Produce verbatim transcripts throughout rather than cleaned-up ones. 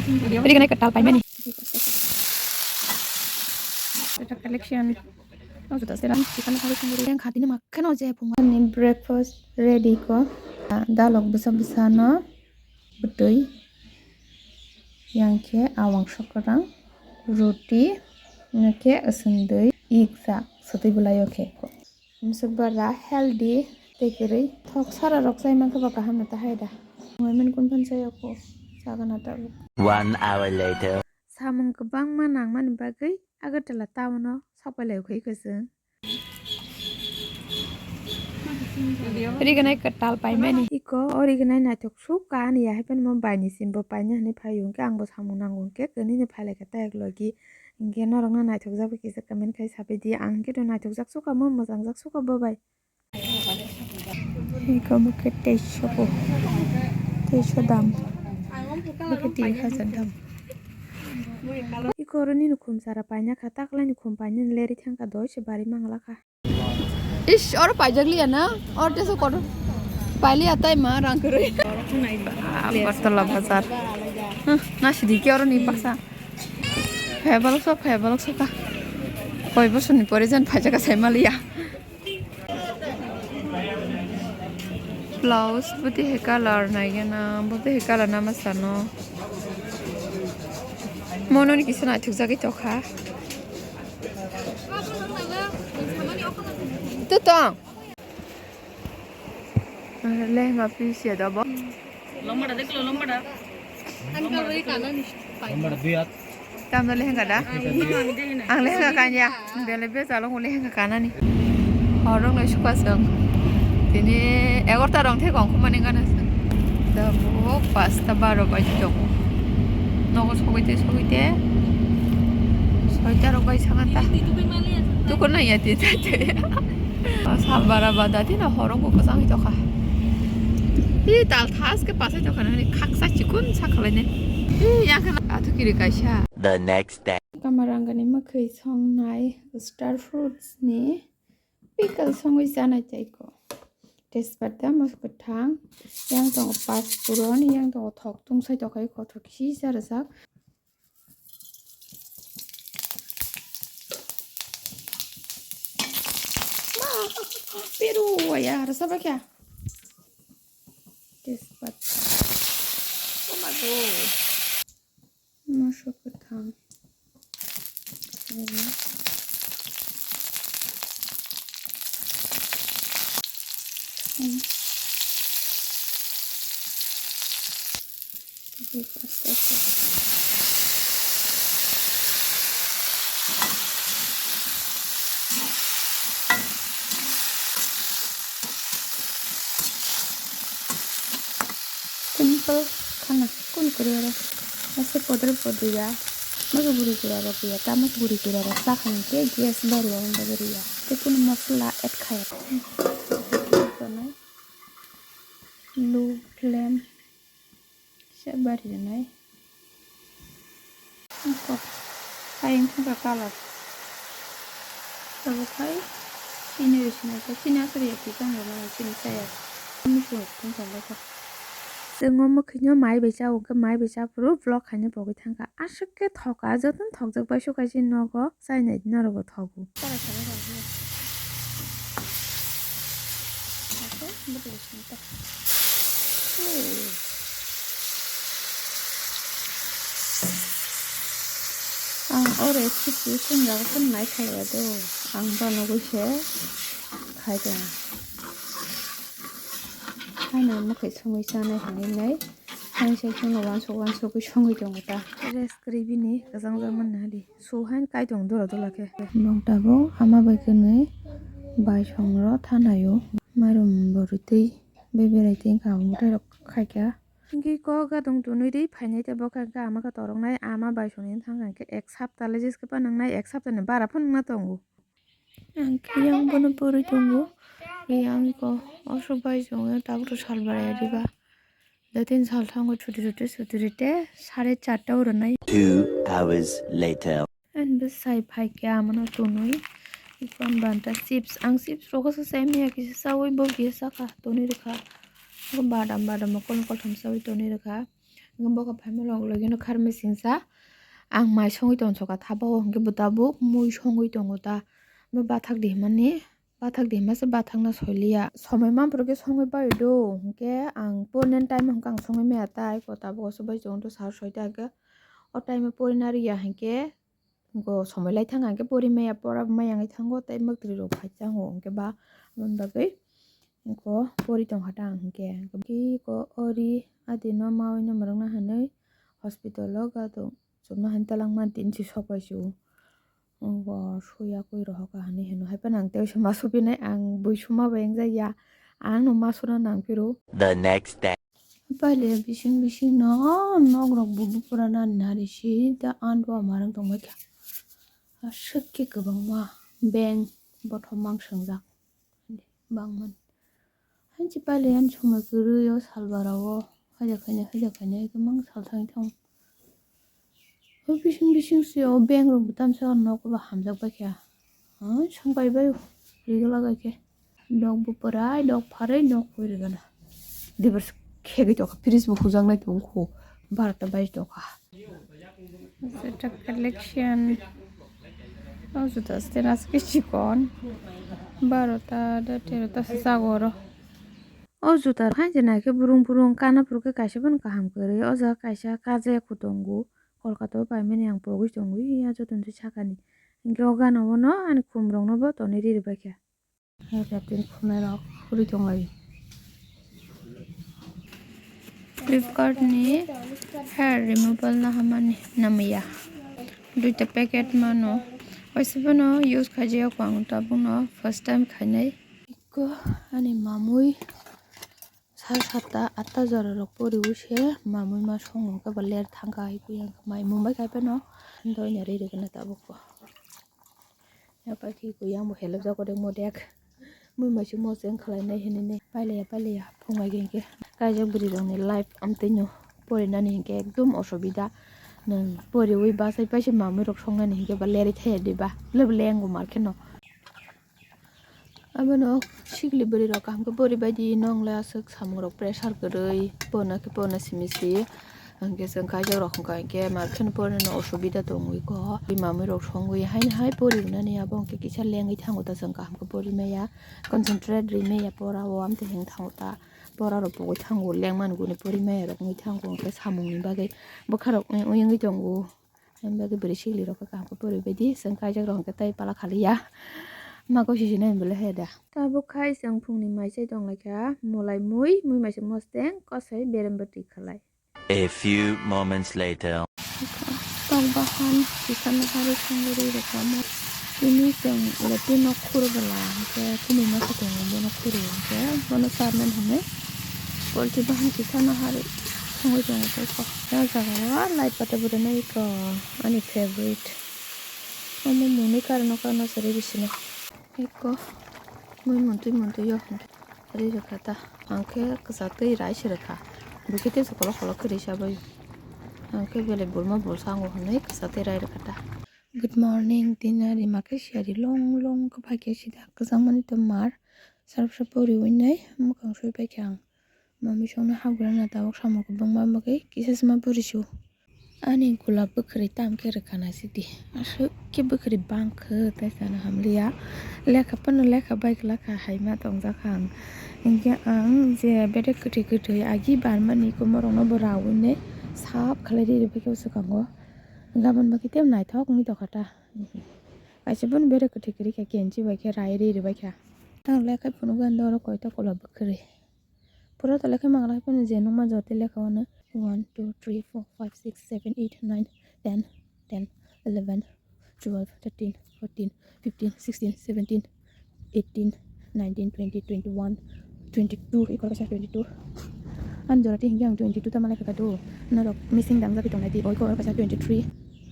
Ri ganai kwtal paimani. Collection. Yang khatini makkhe no je phung. Ani breakfast ready ko. Dalok bwsa bwsa no bwtwi. Yang khe awang sokorang, roti, nokhe aswndwi ikjak swtwi bwlaio khe. Musuk bara healthy tei kwrwi thok sara rok chai mankhe bo kaham no ta hai da. Mui mani kun phan chai o ko sagana tabuk. One hour later. Samung kwbangma nangmani bagwi Agartala town o sok pai lai kho iko chwng. Riganai kwtal paimani. Iko o riganai naithok suk ka ani ya hai phano mo bai ni sim bo paina hinwi phaio, hwnkhe ang bo samung nango hwnkhe kwnwi ni phai lai kha tei ek logi. Hwnkhe norok no naithok jak bai kisa comment khai sabai di, ang hwnkhe to naithok jak suk ka mo, mwchang jak suk ka bo bai. Iko mukhe teisho bo, teisho dam. Mukhe di hajar dam. Iko oro nini khum chara paina kha, taklai ni khum paina leri thang ka doi se bari mangla kha. Ish, oro paijak liya na? Oro teso kotor. Pailiya tai ma rang kwrwi. Ah, Agartala bazar. Huh, na sidi ki oro ni baksa. Phaya balok sok, phaya balok sok ka. Koi bosor ni pore jan phaijak ka sai maliya. Blouse bwtwi hai colour naigena, bwtwi hai colour nama sano. Mono ni kisa naithok jagwi tokha. Tutong. Lehenga piece ya dabo. Lombada deklo, lombada. Lombada dui at. Tamno lehenga da? Ang lehenga kanya. Bele be chalong lehenga kanani. Horong lai suka sang. Tini egarta rong the kong kumani gana sang. Da bo pasta baro baji tongo. Nogo sogite sogite. Soita rok bai sanganta. Tukun na ya ti tai te. Salbara bada tino horong bo kwchang tokha. Ih, tal thas ke pasai tokha nani khaksa chikun sa khalai ne. Ih, yang kana athu kiri kaisa. The next day. Kamarangani mwkhwi songnai star fruits ni pickle songwi chanai tei ko. Tejpata, mosok kwthang, yang tongo pasphuron, yang tongo thok tung sai tokha kothok kisa rijak. Ma, peru waya rasa ba kya? Tejpata. Oh my God. Mosok kwthang. Simple khana, kun kwrwi oro. Ase podre podre ya. Masa buri gura rok ya, ta masa buri gura rok ta khan ke gas bari ya, unda bari ya. Te kun masala add khaya. Low flame. Kisa bari rwnai. Ako, hai wngkha colour. Tabuk hai chini rw sinai khe, chini aswk ya khe tong rwmani chini chaya. Chwng o mwkhwino mai bai cha, hwnkhe mai bai cha phuru vlog khaina pogwi thangkha. Aswk khe thoka, jotono thokjak bai sukaisi nogo, chainai norokbo thogo. Ang o recipe chwng jaga phano nai khlaiya do, ang banogwi se khai tongo. Haino mwkhwi songwi chanai hinwi nai, ang se chwngno uansuk uansukgwi songwi tongo ta. Rest kwrwi bini kwchang jak manna hadi. Su hain kai tong dora dora khe. Bong tabuk ama bai kwnwi bai songro thanaio. Mairum bo rwtwi beberai tei wngkha, ang mwtai rok khaikha. Hingke kok gadong tonwi ri phainai tei bo khe hwnkhe ama khe toroknai ama bai songni thang khe ek sapta le jeske pa nangnai, ek sapta ni bara phano wngna tongo. Ang khe yang bono pori tongo. Yang ko osok bai songo tabuk to sal bara ya diba. Dai tin sal thango chuti chuti chuti rite sare charta oro nai. Two hours later. Ani bwsai phaikha amano tonwi. Ikon banta chips. Ang chips rokhe se chai maya kisa chaui bo kisa chakha tonwi rwkha. Badam badam mokol mokol thum chaui tonwi rwkha. Hwnkhe bokhok phaima lok logino kharmai singsa ang mai songwi tongsoka thabo, hwnkhe bo tabuk mui songwi tongo ta. Bo bathak di hwnmani, bathak di hwnma se bathakna soiliya. Somoi manphuru khe songwi bai do, hwnkhe ang porina time hwnkhe ang songwi maya ta, eko tabuk oso bai chwng do sar soita hwnkhe o time o porina riya hwnkhe. Go somoi lai thang hwnkhe pori maya, pora maya wngwi thango tei mwktwi rok phai chango hwnkhe ba aboni bagwi go pori tongkha ta ang hwnkhe. Hwnkhe go ori adi no mawi no mwrwkna hwnwi hospital o ga tong chumna hwn twlangma tin si sok pai si o. Go suya kwi rohor ka hwnwi hino hai phano ang tei ma supinai ang bui suma bai wngjakya ang no ma suna nang phiro. The next day. Paile bising bising no nok rok bo bupura nani nari si da andwa marang tongbai kha. Aswk khe kwbangma beng bothom mang swngjak bangmani. Hanchi paile ani somoi kwrwi o salbara o haja khainai haja khainai mang sal thangwi thango. O bising bising se o beng rok bo tamsa o nok o ba hamjak bai kha. Song pai bai rigla bai khe. Nok bo pwrai, nok pharwi, nok pui rigana. Dibar khegwi tokha, fridge bo hujaknai tongkho. Barota bai tokha. Jota collection. O jota stand aske chikon. Barota da terota se jago oro. O juta hai je naikhe burung burung kana phuru khe kaisa phano kaham kwrwi. O jaga kaisa kajaya kutongo. Kolkata o paimani ang pogwi tongo. Iya jotono se sakani. Hinkhe o gana o no ani khum rok no bo tonwi riri baikha. Hai jatini khumnai rok khuri tonglaio. Flipkart ni hair removal nahamani namya. Duita packet mano. Waisa phano use khaijak ang tabukno first time khainai. Eko ani mamui sal satta atta jora rok poriwi se mamui ma song hwnkhe bo ler thangkha hai puyang mai mumbai khai phano doina ri rwgwna tabukbo. Yapar khe kuyang bo helep jago de modek mui maising moseng khlainai hinwi pailaiya pailaiya phungai khe hinkhe kaijak bwrwi rokni life amtwino porinani hinkhe ekdum osubida nwng poriwi bachai paisa mamui rok songnani hinkhe ba lerwi thaya diba lebo lengo mar kheno. Abono sikli bwrwi rok kaham khe poribai di, nong le aswk samung rok pressure kwrwi, porna khe porna simi si. Hwnkhe chwng kaijak rok hwnkha hinkhe mar kheno porna no osubida tongwi kho. Mamui rok songwi haino hai pori wnani abo hwnkhe kisa lengwi thango ta chwng kaham khe pori maya, concentrate rwi maya pora o amtwi heng thango ta. Pora rok pogwi thango lengmani guni pori maya rok wngwi thango hwnkhe samung ni bagwi bwkha rok wng wngwi tongo. Ani bagwi bwrwi sikli rok khe kaham khe poribai di, chwng kaijak rok hwnkhe tei pala khaliya. Ma kosisi nai bwlai hai da. Tabuk khai chwng phungni mai chai tonglaikha, mwlai mui, mui maising mosteng, kosoi berem bwtwi khalai. A few moments later. Tok bahan kisa no hari songwi rwkha mo. Tini chwng latrine no khur bwla hwnkhe tini masa tongo bono khuru hwnkhe bono charnani hinwi polti bahan kisa no hari songwi tongo tei kok. O jaga o light pata bwrwi nai kok ani favorite. Omo mwnwi karwi no karwi no chwrwi bisino. Eko mui muntui muntui o hwnkhe ri rwkha ta. Ang khe kwchak twi rai se rwkha. Bwkhe tei se kolok kolok khe ri sabai. Ang khe belai bulma bulsa ango hwnwi kwchak twi rai rwkha ta. Good morning, tini ari ma khe siyari long long khe phai khe sida kwchangmani tei mar sarp sarp poriwi nai mwkhang sui paikha ang. Mami songno hapgra na tabuk samung kwbangma bagwi kisa sima porisu. Ani gulab bwkhwrwi tam khe rwkha naisidi. Aswk khe bwkhwrwi bangkhe tei sana hamliya. Lekha phano lekha bai glak kha hai ma tongjakha ang. Hinkhe ang je bedek kwthwi kwthwi agi barmani iko morokno bo raui nai sap khlai ri rwbaikhe bwswkango. Gabon bagwi tei naithok wngwi tongkha ta. Kaisa phano bedek kwthwi kwrwi kha kenchi bai khe rai ri rwbaikha. Ang lekha phunukgo ani oro koita gulab bwkhwrwi. Pura tole khe mangra phano je nukma jotoi lekha wano one, two, three, four, five, six, seven, eight, nine, ten, ten, eleven, twelve, thirteen, fourteen, fifteen, sixteen, seventeen, eighteen, nineteen, twenty, twenty-one, twenty-two, ikor kaisa twenty-two. Ani jora tei hinkhe ang twenty-two tamo lekha kha do. Norok missing dangjagwi tongnai di, oikor kaisa twenty-three.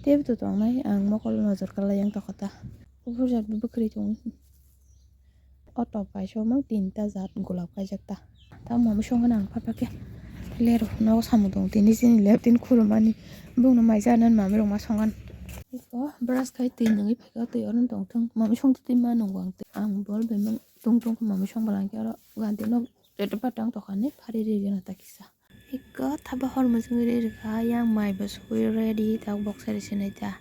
Teibo to tongnai ang mokol nojor kwlai yang tokota. Buphur jat bo bwkhwrwi tongo. O top kaisa omo tinta jat gulab kaijak ta. Ta mami songkha nang pha pha khe. Lero nogo samung tongo tini chini lab tini khulumani. Bongno mai janani mami rok ma songkha. Eko brush khai twi nungwi phaikha twi oro tongthung. Mami songtwi twi ma nungo ang twi. Ang bol bai mang tung tung khe mami songbalang khe oro ganti nok reto patang tokha ni phari ri gana ta kisa. Iko thapa hor muchungwi ri rwkha, yang mai bo sugwi ready, tabuk boksa ri sinai ta.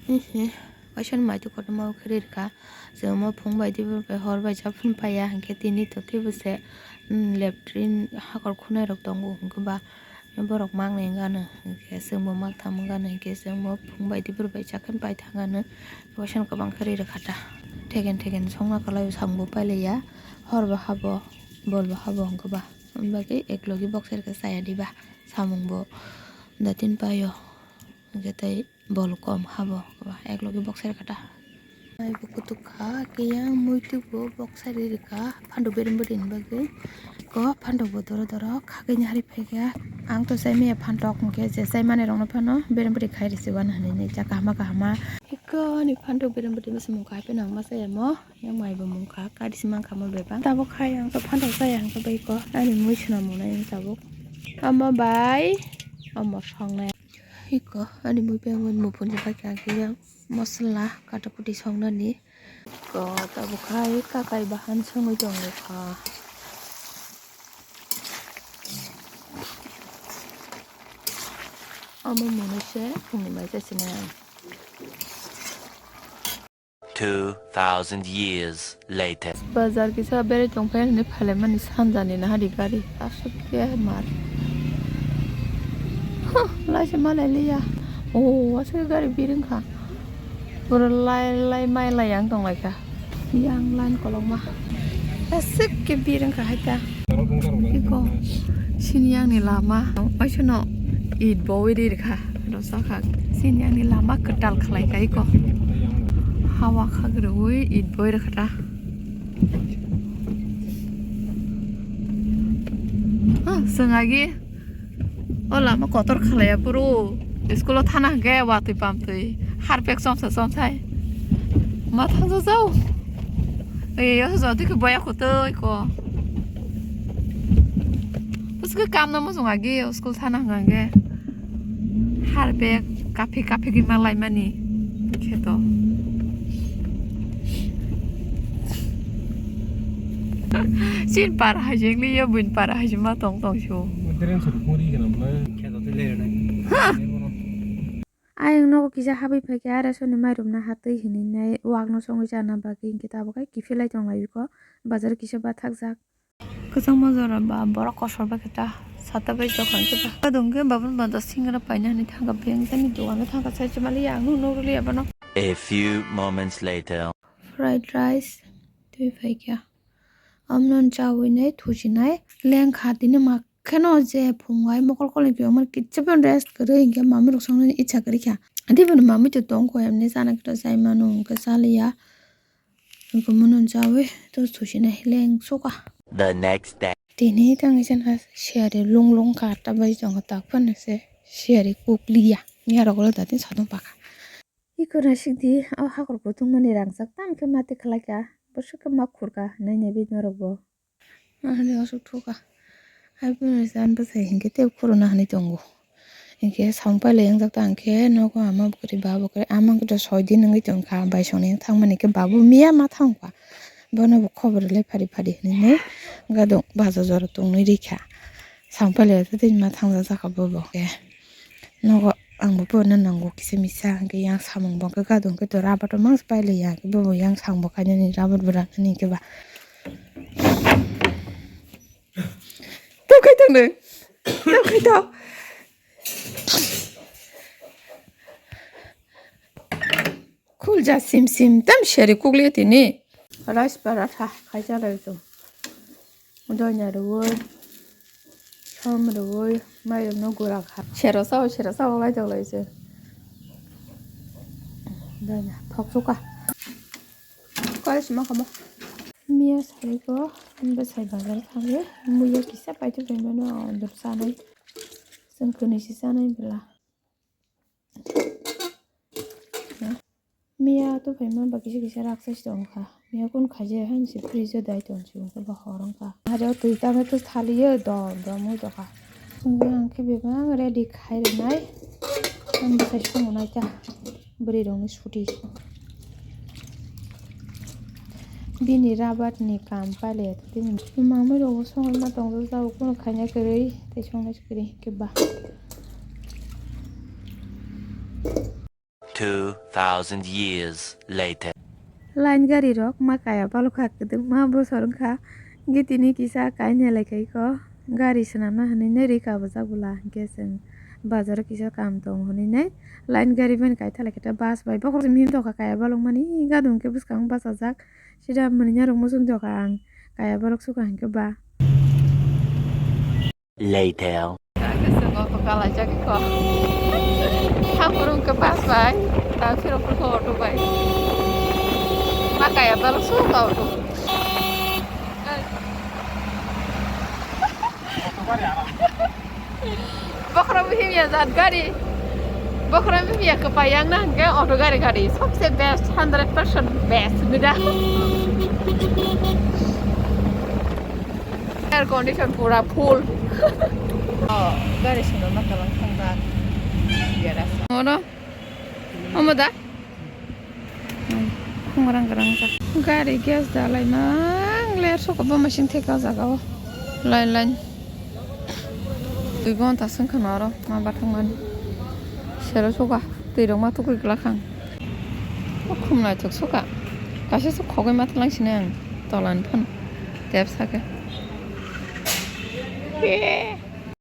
Ehe, kaisa mai tu kotorma khe ri rwkha. Chwng omo phung bai teibo hor bai sa phun paiya, hinkhe tini to teibo se, um, latrine hakor khunai rok tongo, hinkhe ba borok maknai wngkha no, hinkhe chwngbo mak thang wngkha no, hinkhe chwngbo phung bai teibo bai sa khe pai thang ano, kaisa no kwbang khe ri rwkha ta. Thegen thegen songma kwlai o, samung bo pailaiya, hor bo habo, bol bo habo, hinkhe ba. Aboni bagwi eklogi boksa rwkha chaya diba, samung bo datin paio, hinkhe tei bol kom habo, ek logi boksa rwkha ta. Mai bo kutuk kha, khe yang muitu bo boksa ri rwkha, phantok berem bwrwi ni bagwi. Ko phantok bo doro doro khagwi ni hari phaikha. Ang to chai maya phantok, hinkhe je chai manai rokno phano berem bwrwi khai rw se uanw hinwi nai cha kahama kahama. Iko ani phantok berem bwrwi bwswk mung khai phano ang ma chaya mo. Yang mai bo mung kha, kari se mang kha mo bebak. Tabuk khai ang to phantok chaya hwnkhe bai ko. Ani mui swnam mung nai tabuk. Omo bai, omo songnai. Iko ani mui bai omo muphunjak kha khe yang masala kata kuti songnani. Iko tabuk khai kakai bahan songwi tongwi kha. Omo mwnwi se phungni mai chai sinai ang. Two thousand years later. Bazar kisa berai tongphai hwnwi phailaimani sanjani nahadi gari aswk khe mar. Huh, laisa malai liya. O aswk gari birwng kha. Pura lai lai mai lai yang tong lai kha. Yang line kolokma. Aswk khe birwng kha hai ta. Iko sini yang ni lama. Oisono it bo wi ri kha. Rosakha sini ani lama kwtal khlai kai ko. Hawa khagrwi it boi rwkha ta. Ah, swng agi o lama kotor khlaiya bwrw. School o thana hwnkhe watwi pamtwi harpek chomsa chomsai. Ma thangsa jao. Ei, o jodi khe boya khotoi ko. Bwswk khe kam no muchung agi o school thana hwnkhe. Harpek kaphik kaphik wngma laimani kheto. Chin para hai jeng liya, buin para hai jeng ma tong tong sio. Train suru pori kana bwlai. Kheto tei lere nai. Ha! Ayang nogo kisa habwi phaikha, are soni mairum na hatwi hinwi nai, wak no songwi chana bagwi hinkhe tabuk hai kiphilai tong lai ko, bazar kisa bathakjak. Kwchangma jora ba borok kosor bai khe ta sata bai tokha hinkhe ba. Kadung khe babun ba da singra paina hinwi thangkha, beng tani dogano thangkha, sai se mali yang nuk rwliya bono. A few moments later. Fried rice twi phaikha. Amnon chawi nai thusinai lengkha tini ma kheno je phungai mokol kolokyo mani kichibon rest kwrwi hinkhe mamwi rok songnani icha kwrwikha. Tei bono mamwi to tongkho emni chana khe to chai mano hinkhe chaliya. Hinkhe mono chawi to thusinai lengsoka. The next day. Tini tangwi chana siyari lung lung kha ta bai tongo tak phano se siyari kukliya. Miyarok ulo dati sadong pakha. Iko naisik di, o hakhor kuthung mani rangchak tam khe mati khlai kha, bwswk khe ma khur kha hinwi nai bini norok bo. Ahani aswk thu kha. Hai phano jan bwsai hinkhe tei khuruna hinwi tongo. Hinkhe samung pailai wngjak ta hinkhe nogo ama bwkrwi baba bwkrwi ama wngkhe to soi din wngwi tongkha, bai songni thangmani khe babu miya ma thangkha. Bono bo khobor rwlai phari phari hinwi gadung bajo jora tongwi rikha. Samung pailai tei ma thangjak jakha bobo khe. Nogo ang bo porina nango kisa misa, hwnkhe yang samung bo hwnkhe gadung khe to rabar rok mangsa pailaiya, hwnkhe bobo yang samung bo khainani rabar bo ranani hwnkhe ba. Tei khai tongno, tei khai tong. Khulja sim sim tam seri kukliya tini. Rice paratha khaisa lai chwng. Doina rwui, som rwui, mairokno gura kha. Sero sao, sero sao lai tong lai chwng. Doina thok chuka. Koi sima kamo. Miya sai ko, bwsai bazar thangwi, muya kisa paithago mano, dor sanai. Chwng kwnwi se chanai bwla. Miya to phaima ba kisa kisa raksa se tong kha. Miya kun khaijak haino se fridge o dai tong se wngkha ba hor wngkha. Aro twi tamo to thaliyo dom dom oi tongkha. Wngkha ang khe bebak ready khai rwnai. Ang bwsai songwi nai ta bwrwi rokni suti. Bini rabat ni kam pale tini mamui rogo songma tong jao kuno khaina kwrwi tei songna kwrwi keba. Two thousand years later. Line gari rok ma kaya balok kha kwdwkma bosor wngkha. Gitini kisa kainwi lai khaiko gari swnamna hwnwi nai rika bwjak bwla hinkhe chwng bazaro kisa kam tong hwnwi nai line gari bai kaitha lai khe bus bai bokhorok mim tongkha kaya balok mani gadung khe bwskango bachajak. Sida mani nyarok muchung tongkha ang kaya balok sukha hinkhe ba. Later. Kisa auto kalaijak kho. Haphuru khe bus bai, tang phirok khe auto bai. Ma kaya balok sukha auto. Bokhorok bihim ya jat gari. Bokhorok bihim ya kwpai yang na hwnkhe auto gari gari. Sobse best, hundred percent best, gida. Air condition pura full. Oh, gari swnamna kalang thangjak. Biara. Ono. Omo da? Khungrang grang jak. Gari gas dalai mang ler soko bo machine theka o jaga o. Line line. Dui gonta swng khwna oro ma bathang mani. Sero suka twi rok ma tukui glak ang. Khum naithok suka. Kaisa se khogwi ma tlang sini ang tola ni phano tep sake.